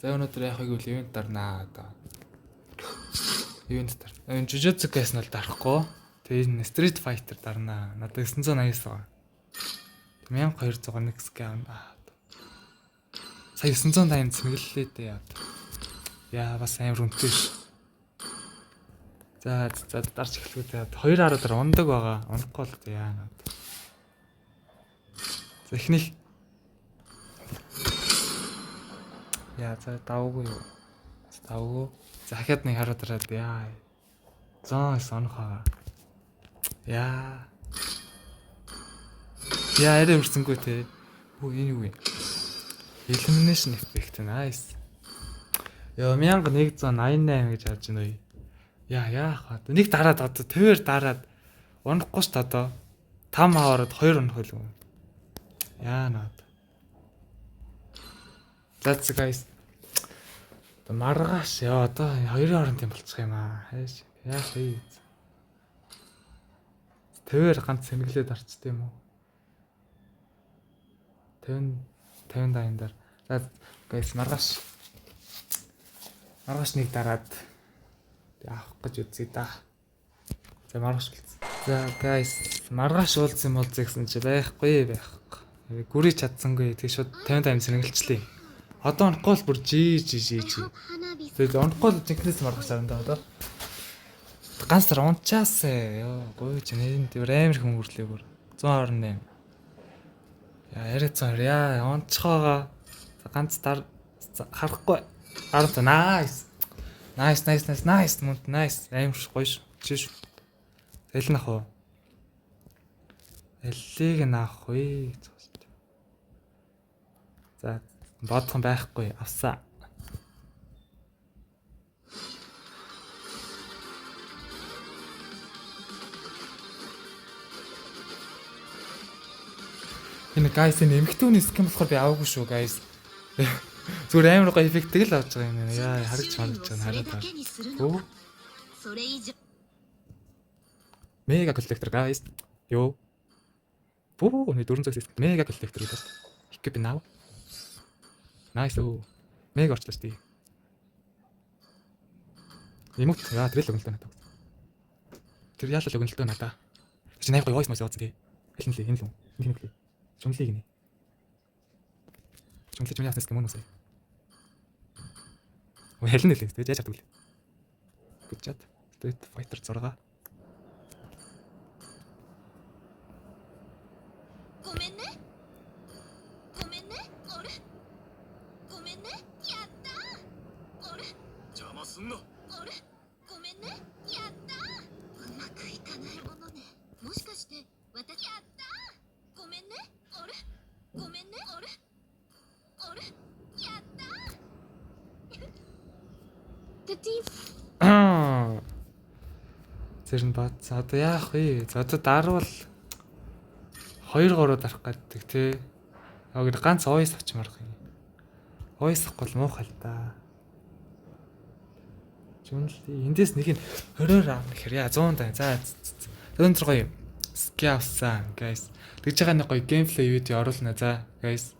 За, өнөөдөр яах вэ гэвэл event дарнаа одоо. Event дарна. Энэ Jujutsu Kaisen бол дарахгүй. Тэгээ энэ Street Fighter дарнаа. Надад 989 байгаа. 1201 scan. Сая 980 цэнгэллээ дээ. Яа, бас амар үнэтэй ш. За за, дарж эхлэв дээ. 2 10 дээр ундаг байгаа. Унахгүй л яа наа. За, эхнийх. Яа, за, давгүй юу. Давгүй. За, дахиад нэг хараад дараад яа. 109 онох байгаа. Яа. Яа, арай өрсөнгөө те. Хөө, энэ юу вэ? Elimination effect, nice. Йоо, 1188 гэж харж байна уу? Яа, яах вэ? Нэг дараад одоо 50-аар дараад унахгүй ш одоо. Там аваад 2 унах байлгүй. Яа наад. За, guys. Одоо маргааш яа, одоо хоёрын хооронд юм болчих юм аа. Хайш. Яах вэ? 50-аар ганц сэнгэлээд арчт юм уу? 50 50 дайнд дээр. За guys, маргааш нэг дараад авах гэж үзье да. За, маргааш уулз. За guys, маргааш уулзсан болзъя гэсэн чи байхгүй байхгүй. Гүрий чадсангүй. Тэг шууд 50 тайм сэнгэлчлээ. Одоо онохгүй бол бүр жи жи жи жи. Тэгээд онохгүй бол жинкнээс маргааш дарна да одоо. Ганц дараа унчаасаа. Йоо, гоё ч нэрэнд амар хүмүүрлээ бүр. 128. Яа, яриа 120. Яа, унцхоогоо. Ганц дар харахгүй. 10. Nice. Nice, nice, nice, nice. Мунт nice. Амар гоё шүү. Чи шүү. Аль нь ах вэ? Алийг нь авах вэ гэж байна. За, бодох юм байхгүй. Авсаа. Энэ guys, энэ эмхтүүний skin болохоор би аваагүй шүү, guys. Зүгээр амар гоё эффектийг л авч байгаа юм байна. Яа, харагч харагч байгаа, хараад байна. Өө. Mega collector, guys. Йоо. Бүү, нэг 400 skin. Mega collector гэдэг. Equip now. Nice оо. Мега орчлоо шүү дээ. Эмут яа, тэр л өгнөлтөө надад. Тэр яалал өгнөлтөө надаа. Чи 8 гоё voice моос явуулсан тий. Аль нь лээ, энэ л үү? Энэ хин лээ. Чүнлийг гинэ. Чүнлий чүний яснаас гэмэн үсэ. Ой, аль нь лээ? Яаж чаддаг вэ? Good job. Street Fighter 6. ごめんねごめんねあれごめんねやったあれ邪魔すんな。あれごめんねやったうまくいかないものね。もしかして私やったごめんねあれごめんねあれあれやった The Тэр нь бац. Одоо яах вэ? За, одоо дарвал 2 3 дарах гэдэг тий. Яг ганц ойс авчмаар юм. Ойс авахгүй бол муухай л да. Чүнл эндээс нэг нь 20-оор аавна гэхээр яа, 100 тань. За, өндөр гоё skin авсан, guys. Тэгж байгаа нэг гоё gameplay видео оруулна, за guys.